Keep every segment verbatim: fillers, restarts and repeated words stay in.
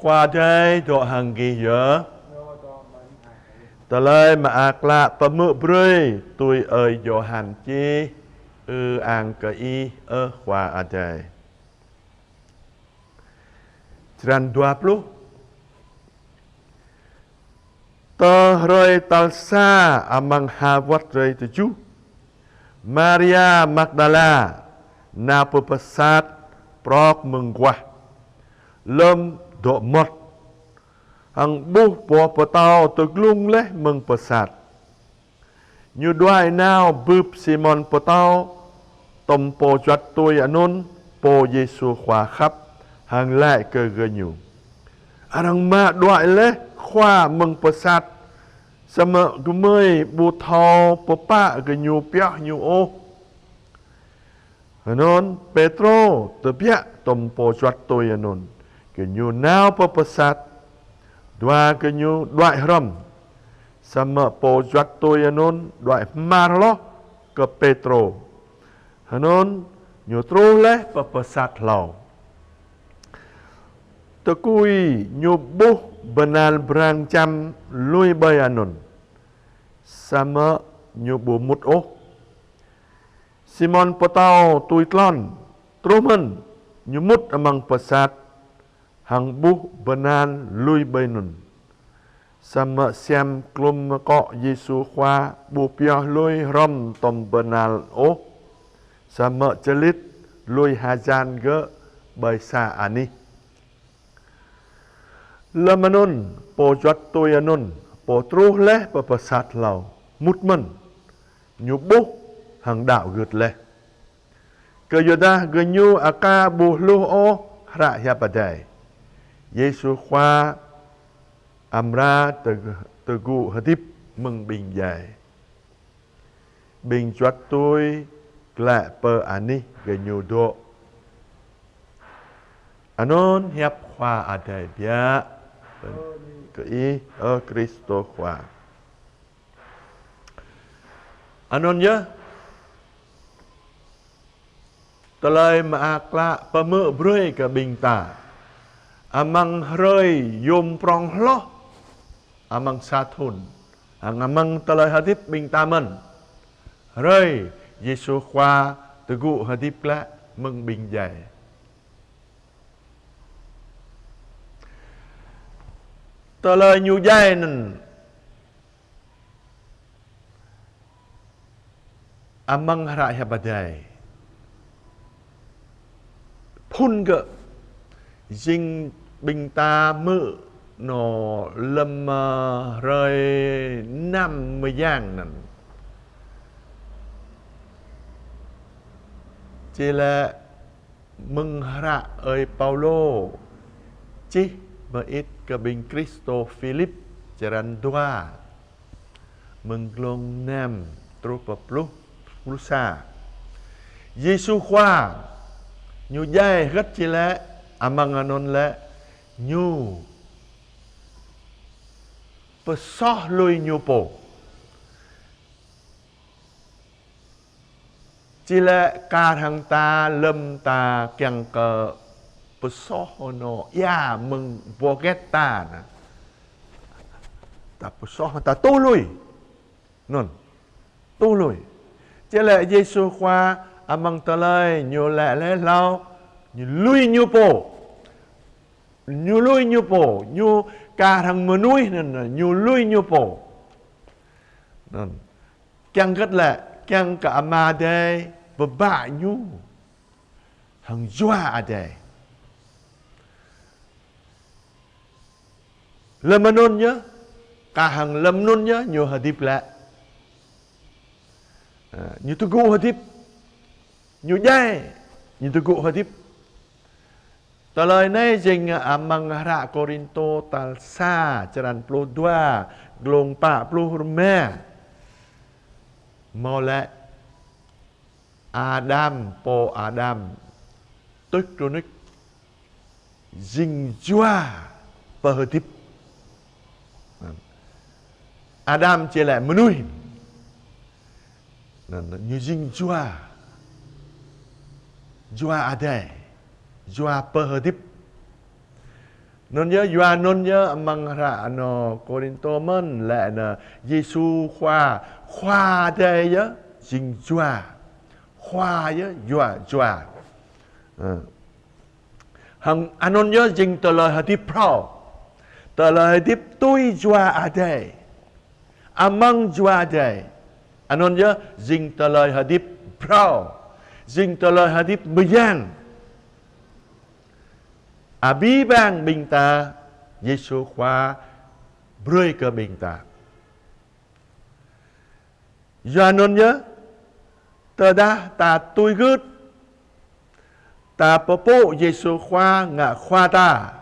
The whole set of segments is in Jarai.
Khua Adai dŏ hăng gih yơh. Tơlơi Mơak Klă pơhmư̆ brơi tui ơi Yôhan čih. Ư-ang kơ Ih, ơ Khua Adai. Črăn dua pluh. Tơ hrơi tal sa amăng ha wơ̆t hrơi tơjuh, Maria Magdala nao pơ pơsat prŏk mơguah lơ̆m dŏ mơmŏt, hăng ƀuh boh pơtâo tơglŭng laih mơ̆ng pơsat. Ñu đuaĭ nao bưp Simon Pơtâo, tŏm pô juăt tui anŭn, pô Yêsu Khua khăp, hăng laĭ kơ gơñu: Arăng mă đuaĭ laih Khua mơ̆ng pơsat, samơ̆ gơmơi ƀu thâo pơpă gơñu pioh Ñu ôh. Anŭn Pêtrô tơbiă tŏm pô juăt tui anŭn. Gơñu nao pơ pơsat, dua gơñu đuaĭ hrŏm. Samơ̆ pô juăt tui anŭn đuaĭ hmar hloh kơ Pêtrô. Anŭn ñu truh laih pơ pơsat hlâo. Tơkui ñu ƀuh bơnal brang čăm lui ƀơi anŭn, samơ̆ ñu ƀu mŭt ôh. Simon Pơtâo tui tlôn, truh mơ̆n, ñu mŭt amăng pơsat, hăng ƀuh bơnal lui ƀơi anŭn. Samơ̆ siam klum akŏ Yêsu Khua ƀu pioh lui hrŏm tŏm bơnal ôh, samơ̆ čơlit lui hơjăn gơ̆ ƀơi sa anih. Lơ̆m anŭn, pô juăt tui anŭn, pô truh laih pơ pơsat hlâo, mŭt mơ̆n, ñu ƀuh hăng đaŏ gưt laih. Kơyuadah gơñu aka ƀu hluh ôh Hră Hiăp Adai: Yêsu Khua amra tơ-, tơgŭ hơdip mơ̆ng ƀing djai. Ƀing juăt tui glaĭ pơ anih gơñu dŏ. Anŭn hiăp Khua Adai biă. Kơ Ih, ơ Krist Khua. Anŭn yơh, Tơlơi Mơak Klă pơhmư̆ brơi kơ ƀing ta amăng hrơi yôm prŏng hloh amăng sa thŭn, hăng amăng tơlơi hơdip ƀing ta mơ̆n, hrơi Yêsu Khua tơgŭ hơdip glaĭ mơ̆ng ƀing djai. Tơlơi Ñu djai anŭn amăng Hră Hiăp Adai phŭn gơ̆, jing ƀing ta hmư̆ nao lơ̆m, ơ, hrơi năm mơyang anŭn. Či laĭ mơ̆ng hră ơi Paulô čih mơit kơ ƀing Krist Philip, črăn dua, mơ̆ng glông năm truh pơ pluh, pluh sa. Yêsu Khua Ñu djai hơget či laĭ amăng anŭn laĭ: Ñu pơsoh lui Ñu pô. Či laĭ kar hăng ta lơ̆m ta kiăng kơ pơsoh nao ia mơ̆ng boh get ta anŭn, ta pơsoh, ta tuh lui. Anŭn, tuh lui. Či laĭ Yêsu Khua amăng tơlơi Ñu laĭ laih hlâo, Ñu lui Ñu pô. Ñu lui Ñu pô, Ñu kar hăng mơnuih anŭn, Ñu lui Ñu pô. Anŭn. Kiăng hơget lĕ, kiăng kơ Ama Adai pơbă Ñu hăng Jua Adai. Lơ̆m anŭn yơh, kar hăng lơ̆m anŭn yơh Ñu hơdip glaĭ. Ơ, Ñu tơgŭ hơdip. Ñu djai, Ñu tơgŭ hơdip. Tơlơi anai jing amăng hră Kôrintô tal sa, črăn pluh dua, glông pă pluh rơma. Hmâo laĭ Adam, pô Adam, tuč rơnuč jing jua pơhơdip. Adam či laĭ mơnuih. Anŭn, ñu jing jua. Jua Adai. Jua pơhơdip. Anŭn yơh, yua anŭn yơh amăng hră anŏ Kôrintô mơ̆n lĕ anŭn Yêsu Khua, Khua Adai yơh jing jua. Khua yơh jua, jua. Ơ. Hăng anŭn yơh jing tơlơi hơdip phrâo. Tơlơi hơdip tui Jua Adai. Amăng Jua Adai. Anŭn yơh jing tơlơi hơdip phrâo. Jing tơlơi hơdip mơyang. Abih bang ƀing ta, Yêsu Khua brơi kơ ƀing ta. Yua anŭn yơh, tơdah ta tui gưt, ta pơpŭ Yêsu Khua ngă Khua ta.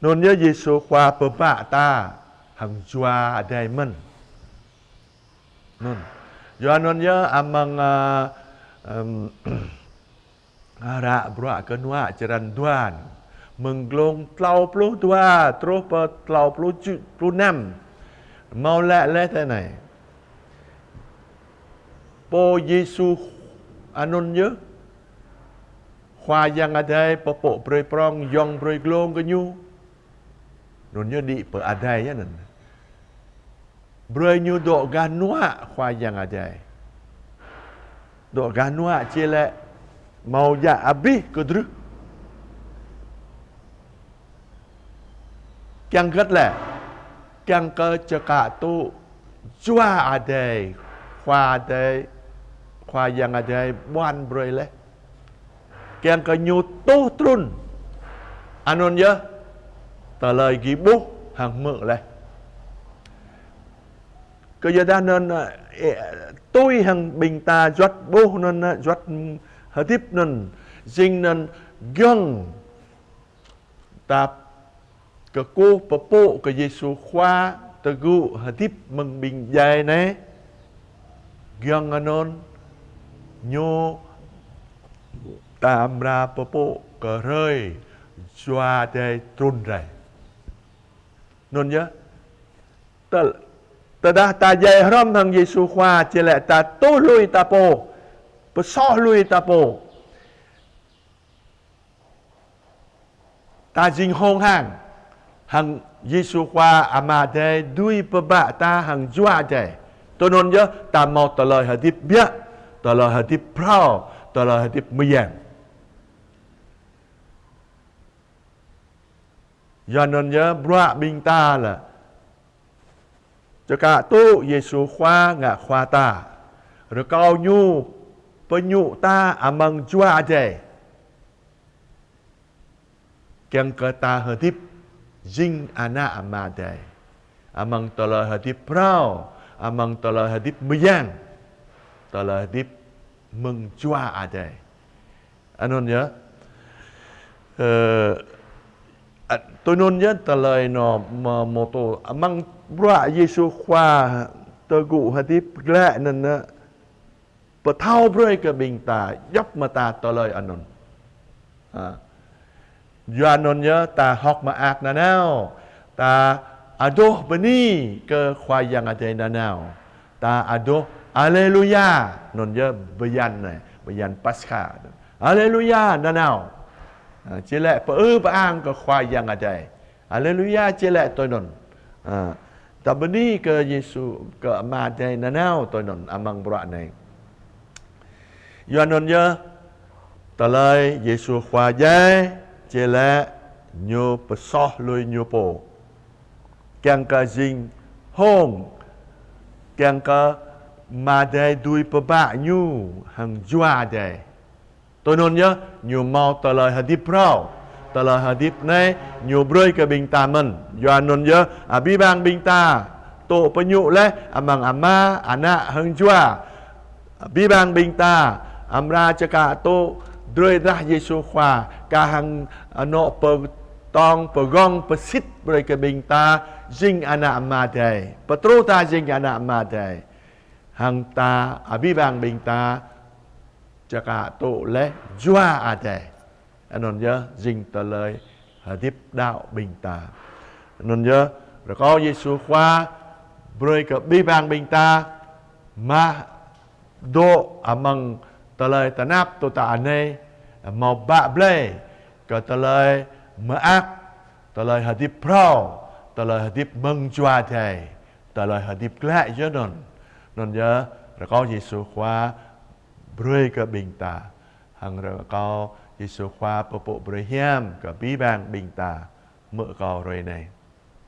Anŭn yơh Yêsu Khua pơbă ta hăng Jua Adai mơ̆n. Anŭn. Yua anŭn yơh amăng, ơ, ưm, hră Bruă Kơnuă črăn dua, mơ̆ng glông klâo pluh dua truh pơ klâo pluh tơjuh, pluh năm. Hmâo laĭ laih tui anai. Pô Yêsu anŭn yơh, Khua Yang Adai pơpŭ brơi prŏng, yŏng brơi glông kơ ñu. Anŭn yơh đĭ pơ adai yơh anŭn. Brơi ñu dŏ gah hnuă Khua Yang Adai. Dŏ gah hnuă či lĕ hmâo djă abih kơdrưh. Kiăng hơget lĕ? Kiăng kơ čơkă tŭ Jua Adai, Khua Adai, Khua Yang Adai ƀuăn brơi laih. Kiăng kơ ñu tuh trŭn. Anŭn yơh tơlơi gih ƀuh hăng hmư̆ laih. Kơ yua dah anŭn, ơ, ê, tui hăng ƀing ta juăt ƀuh anŭn, ơ, juăt hơdip anŭn, jing anŭn giŏng ta kơkuh pơpŭ kơ Yêsu Khua tơgŭ hơdip mơ̆ng ƀing djai anai. Giŏng anŭn ñu ta amra pơpŭ kơ hrơi Jua Adai trŭn rai. Anŭn yơh. Tơ-, tơdah ta djai hrŏm hăng Yêsu Khua, či lĕ ta tuh lui ta pô, pơsoh lui ta pô. Ta jing hông hang, hăng Yêsu Khua Ama Adai dưi pơbă ta hăng Jua Adai. Tui anŭn yơh ta hmâo tơlơi hơdip biă, tơlơi hơdip phrâo, tơlơi hơdip mơyang. Yua anŭn yơh bruă ƀing ta lĕ čơkă tŭ Yêsu Khua ngă Khua ta. Rơkâo ñu pơñŭ ta amăng Jua Adai. Kiăng kơ ta hơdip jing ană Ama Adai. Amăng tơlơi hơdip phrâo, amăng tơlơi hơdip mơyang, tơlơi hơdip mơ̆ng Jua Adai. Anŭn yơh. Ơ, a, tui anŭn yơh tơlơi anŭn mơ-, mơtô amăng bruă Yêsu Khua tơgŭ hơdip glaĭ anŭn yơh. Pơthâo brơi kơ ƀing ta, djŏp mơta tơlơi anŭn. Ha. Yua anŭn yơh ta hơ̆k mơak nanao, ta adoh bơni kơ Khua Yang Adai nanao. Ta adoh Aleluia, anŭn yơh bơyan anai, bơyan Paskha. Aleluia nanao. Ha, či lĕ pơư pơang kơ Khua Yang Adai. Aleluia či lĕ tui anŭn. Ha, ta bơni kơ Yêsu, kơ Ama Adai nanao tui anŭn amăng bruă anai. Yua anŭn yơh, tơlơi Yêsu Khua djai, či lĕ ñu pơsoh lui ñu pô. Kiăng kơ jing hông, kiăng kơ Ama Adai dưi pơbă ñu hăng Jua Adai. Tui anŭn yơh, ñu hmâo tơlơi hơdip phrâo. Tơlơi hơdip anai, ñu brơi kơ ƀing ta mơ̆n. Yua anŭn yơh, abih bang ƀing ta, tŭ pơñŭ laih, amăng Ama, Ană, hăng Jua. Abih bang ƀing ta, amra čơkă tŭ, drơi drah Yêsu Khua, kah hăng anŏ pơtong, pơgong, pơsit brơi kơ ƀing ta, jing ană Ama Adai. Pơtruh ta jing ană Ama Adai. Hăng ta, abih bang ƀing ta, čơkă tŭ laih Jua Adai. Anŭn yơh jing tơlơi hơdip đaŏ ƀing ta. Anŭn yơh rơkâo Yêsu Khua brơi kơ abih bang ƀing ta mă dŏ amăng Tơlơi tơnap tŭ ta anai hmâo bă blai kơ tơlơi mơak, tơlơi hơdip phrâo, tơlơi hơdip mơ̆ng Jua Adai, tơlơi hơdip glăi yơh anŭn. Anŭn yơh rơkâo Yêsu Khua brơi kơ ƀing ta. Hăng rơkâo Yêsu Khua pơpŭ brơi hiam kơ abih bang ƀing ta. Mơ̆ kâo hrơi anai.